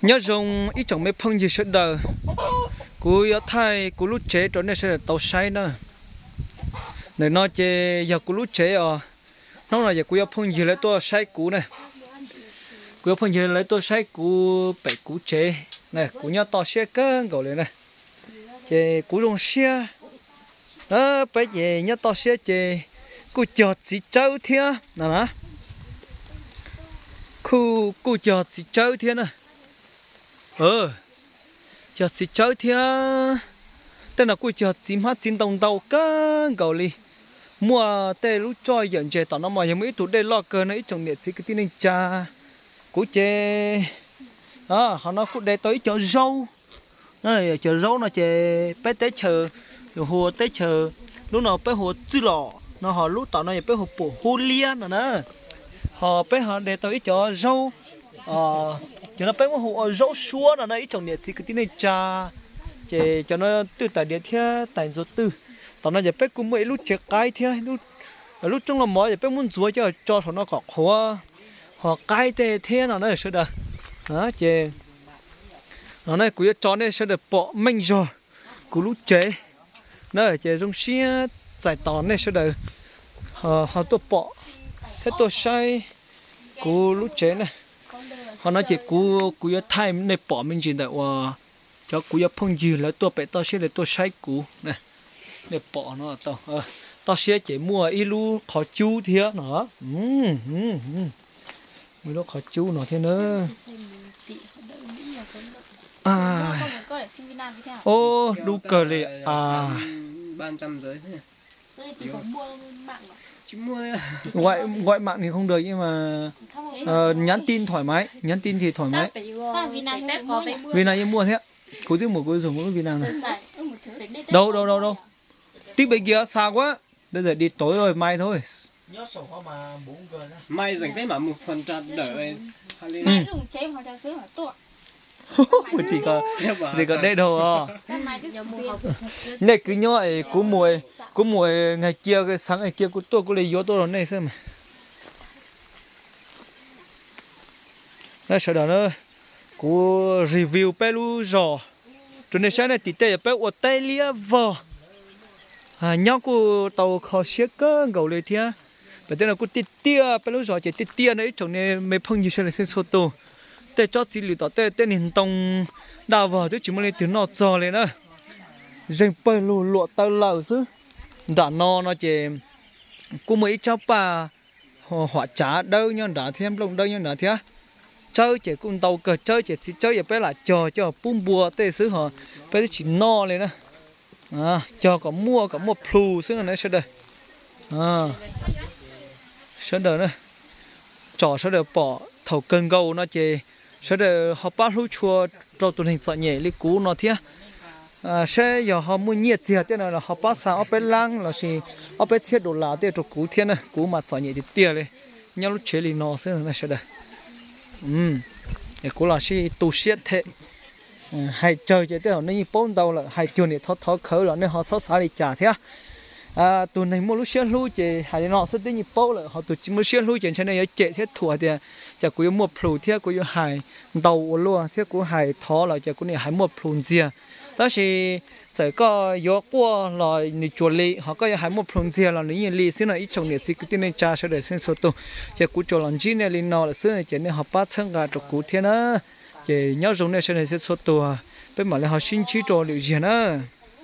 Nyob zoo ib tsoom me phooj ywg sawv daws, kuv yuav thaij kuv lub tsev rau nej sawv daws tau saib na. Ntawm no ces yog kuv lub tsev os. Hnub no ces kuv yuav phooj ywg lawv tuaj saib kuv na. Kuv yuav phooj ywg lawv tuaj saib kuv pem kuv tsev na, kuv nyob toj siab kawg nkaus li na. Ces kuv zoo siab, peb ces nyob toj siab ces kuj cog txiv tsawb thiab no na. Kuj, kuj cog txiv tsawb thiab na. Cog txiv tsawb thiab. Tej no kuj cog txiv hmab txiv ntoo ntau kawg nkaus li. Muaj tej lub txoj yawm ntses tom no mas yog muaj ib tug dej loj kawg no ib tsoom niam txiv kwv tij neej tsa. Kuv ces, qhov no kuj de tau ib cov zaub. Cov zaub no ces peb teb chaws, lus hu ua teb chaws, lub no peb hu ua txwj lom no, ho lub tom no yog peb hu pum hub liab no na. Ho peb ho de tau ib cov zaub, cov no peb muab hu ua zaub suab no na ib tsoom niam txiv kwv tij neej tsa. Ces cov no twj tais diav thiab tais ntxuav twg. Tom no ces peb kuj muaj ib lub tsev qaib thiab, lub roob los mov ces peb muab ntxuav coj tso saum no kom qhuav, ho qaib tej thiab no na sawv daws. Ces no ne kuv yuav tso nej sawv daws pom meej zog kuv lub tsev na, ces zoo siab txais tos nej sawv daws ho tuaj pom thiab tuaj saib kuv lub tsev na. Qhov no ces kuv, kuv yuav thaij nej pom me ntsis ntawm uas cov kuv yog phooj ywg lawv tuaj pem toj siab lawv tuaj saib kuv. Nej pom no, toj siab ces muaj ib lub qhov cub thiab no. Muaj ib lub qhov cub no thiab na. Ub, dub kawg li. Gọi mạng thì không được nhưng mà nhắn tin thoải mái, nhắn tin thì thoải mái. Vì này như mua thế. Kuv twb mus kuv dùng lub Việt Nam này. Đâu, đâu, đâu, đâu. Tib pe kia xa quá. Bây giờ đi tối rồi mai thôi. Mai dành cái mà một phần trà đỡ. Mai cứ ngủ chế mà cho sướng mà tuột. Ui, thì có, thì có đây đâu à. Nej kwv nyob es kuv mus, kuv mus ngày kia, cái sáng ngày kia kuv tuaj kuv li yuav tuaj rau nej xwb mas. Sawv daws na, kuv review peb lub zos rau nej saib ne. Tim tej yog peb ua teb liab vog, nyob kuj tau kho siab kawg nkaus li thiab. Pem tej no kuj tiaj tiaj, peb lub zos ces tiaj tiaj no ib tsoom me phooj ywg sawv daws xeeb txhua tus. Tej tsob txiv lwm tom tej, tej niag ntoo daj vog twb tsis muaj leej twg noj txog li na. Zeeg pawg lug luam taw lawm xwb. Nram no no ces kuj muaj ib tsob paj huam tsav dawb nyob nrad thiab, nplooj dawb nyob nrad thiab. Tsawb ces kuj ntau kawg, tsawb ces txiv tsawb yog peb lam cog coj pub npua tej xwb ho peb twb tsis noj li na. Cog kom muaj, kom muaj plhu xwb no na sawv daws. Sawv daws na, tsom sawv daws pom thaum kawg nkaus no ces sawv daws ho pab hlub tshua rau tus neeg txom nyem li kuv no thiab. Saib yog ho muaj nyiaj txiag tej no los ho pab xa ob peb lab lossis ob peb txhiab dollar tej rau kuv thiab na, kuv mas txom nyem tiag tiag li, nyob lub tsev li no xwb na sawv daws. Kuv los sib tu siab them. Hais tsawg ces tej zaum nej yeej paub ntau lawm, hais cuag niam thov thov khawv los nej ho txhob xav li cas thiab. Tus neeg muaj lub siab hlub ces hais li no xwb twb yeej paub lawm, ho tus tsis muaj siab hlub ces ntshe nej yuav cem thiab thuam tias cas kuv yuav muaj plhus thiab kuv yuav hais ntau ua luaj thiab kuv hais thov los ces kuv niam hais muaj plhus ntxiag. Tab sis txawm koj yuav quaj los nws tsuas li, ho koj yuav hais muaj plhus ntxiag los nws yeej li xwb no ib tsoom niam txiv kwv tij neej tsa sawv daws xeeb txhua tus. Ces kuv tsuas los ntsib nej li no lawm xwb ces nej ho pab txhawb nqa rau kuv thiab na. Ces nyob zoo nej sawv daws xeeb txhua tus, peb mam li ho sib ntsib rau lwm zaug na.